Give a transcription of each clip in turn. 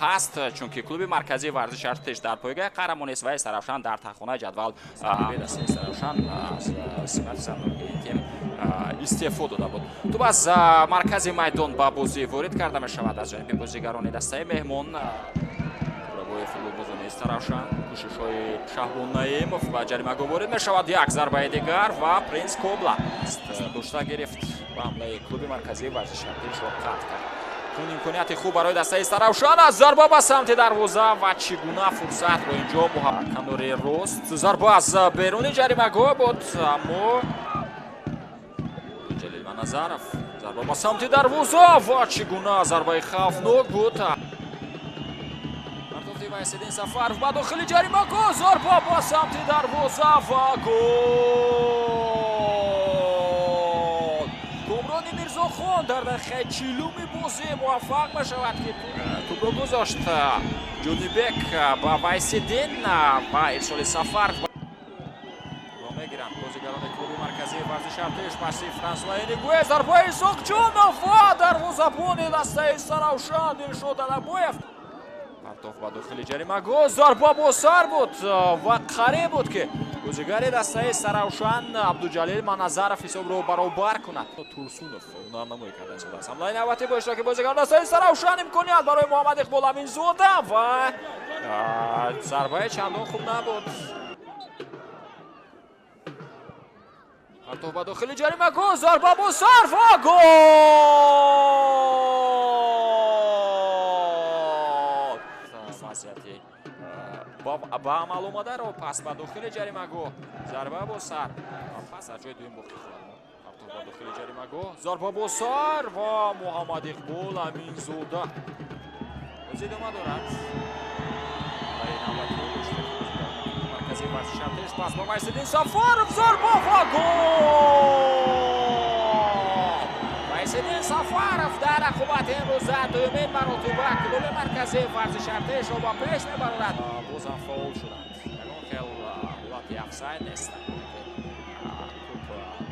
Ҳаст, чунки клуби марказии варзиши Артиш дар пойгоҳи қаҳрамонист ва Истаравшан дар таҳхонаи ҷадвал. Дастаи Истаравшан аз симати сармураббии тим истеъфо дода буд. Тӯб аз маркази майдон ба бозӣ ворид карда мешавад аз ҷониби бозигарони дастаи меҳмон. Рабои футболбозони Истаравшан, кӯшишҳои Шаҳбон Наимов ва ҷаримагоҳ ворид мешавад. Як зарбаи дигар ва Принс Кобла дошта гирифт ва ҳамлаи клуби марказии варзиши Артишро қатъ кард. Кун имконияти хуб барои дастаи Истаравшан аз зарба ба самти дарвоза ва чӣ гуна фурсатро инҷо канори рост. Зарба аз беруни ҷаримагоҳ буд, аммо Ҷалил Маназаров, зарба ба самти дарвоза ва чӣ гуна зарбаи хавфнок буд. Партофти Вайсиддин Сафаров ба дохили ҷаримагоҳ, зарба ба самти дарвоза ва гол! Комрони Мирзохон дар дақиқаи 40-уми бозӣ муваффақ мешавад, ки тӯбро гузошт Ҷонибек ба Вайсиддин ва ирсоли Сафаров мегиранд бозигарони клуби марказии варзиши Артиш. Паси Франсуа Энигуэ, зарбаи Исоқҷонов ва дарвозабони дастаи Истаравшан Дилшод Адабоев. Партоф ба дохили ҷаримагоҳ, зарба бо сар буд ва қариб буд, ки бозигари дастаи Истаравшан Абдуҷалил Маназаров ҳисобро баробар кунад. Турсунов ҳунарнамоӣ карда истодааст. Ҳамлаи навбатӣ бо иштироки бозигарони дастаи Истаравшан, имконият барои Муҳаммад Иқбол Аминзода ва зарбаи чандон хуб набуд. Партоф ба дохили ҷаримагоҳ, зарба бо сар ва гол! Вазъияти ба амал омадаро пас ба дохили ҷаримагоҳ, зарба бо сар ва пас дар ҷои дуюм боқӣ хоҳад. Партоф ба дохили ҷаримагоҳ, зарба бо сар ва Муҳаммад Иқбол Аминзода. Бозӣ идома дорад. Марказии варзиши Артиш, пас ба Вайсиддин Сафаров, зарба ва гол! Вайсиддин Сафаров дар рақобати имрӯза дуюмин маротиба клуби марказии варзиши Артишро ба пеш мебарорад. Бозам фаъол шуданд. Ягон хел ҳолати офсайд нест. Туп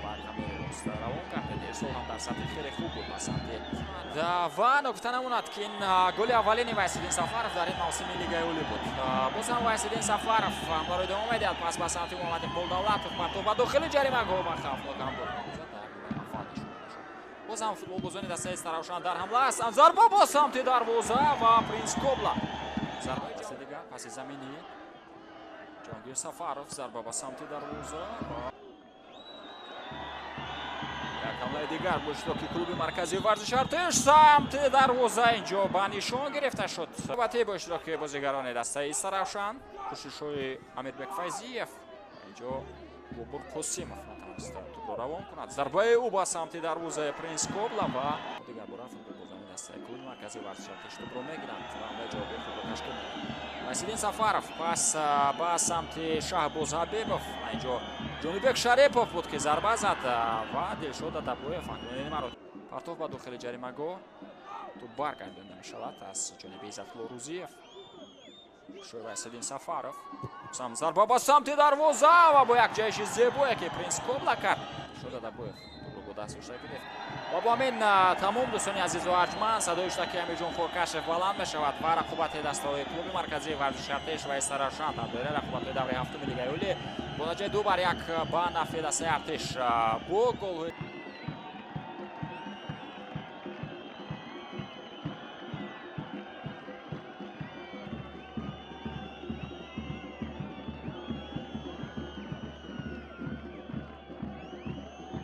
ба канори рост равон кард. Ирсол ҳам дар сатҳи хеле хуб буд ба самти ва ногуфта намонад, ки ин голи аввалини Вайсиддин Сафаров дар ин мавсими Лигаи Олӣ буд. Боз ҳам Вайсиддин Сафаров ҳамларо идома медиҳад. Пас ба самти Муҳаммад Иқбол Давлатов, партов ба дохили ҷаримагоҳ ва хавфнок ҳам буд. Боз ҳам футболбозони дастаи Истаравшан дар ҳамла ҳастанд. Зарба бо самти дарвоза ва Принс Кобла. Зарбаи дигар, паси заминӣ Ҷоҳонгир Сафаров, зарба ба самти дарвоза. Як ҳамлаи дигар бо иштироки клуби марказии варзиши Артиш, самти дарвоза инҷо ба нишон гирифта шуд. Навбатӣ бо иштироки бозигарони дастаи Истаравшан, кӯшишҳои Амирбек Файзиев, инҷо Бобур Қосимов натавонист тӯбро равон кунад. Зарбаи ӯ ба самти дарвозаи Принс Кобла ва дигар бора футболбозони дастаи клуби марказии варзиши Артиш тӯбро мегиранд ва ҳамлаи ҷавобии худро ташкил медиҳанд. Вайсиддин Сафаров, пас ба самти Шаҳбоз Ҳабибов, инҷо Ҷонибек Шарипов буд, ки зарба зад ва Дилшод Адабоев акнун маротиба партов ба дохили ҷаримагоҳ, тӯб баргардонда мешавад аз ҷониби Иззатулло Рӯзиев. Шои Вайсиддин Сафаров, сам зарба ба самти дарвоза ва бо як ҷаҳиши зебое, ки Принс Кобла кард, Дилшод Адабоев тӯбро бо даст дошта гирифт. Ва бо ҳамин тамом, дӯстони азизу арҷманд, садои иштироки Амирҷон Хоркашев баланд мешавад ва рақобати дастаҳои клуби марказии варзиши Артиш ва Истаравшан дар доираи рақобатҳои давраи ҳафтуми Лигаи Олӣ бо натиҷаи 2-1 ба нафъи дастаи Артиш бо голҳои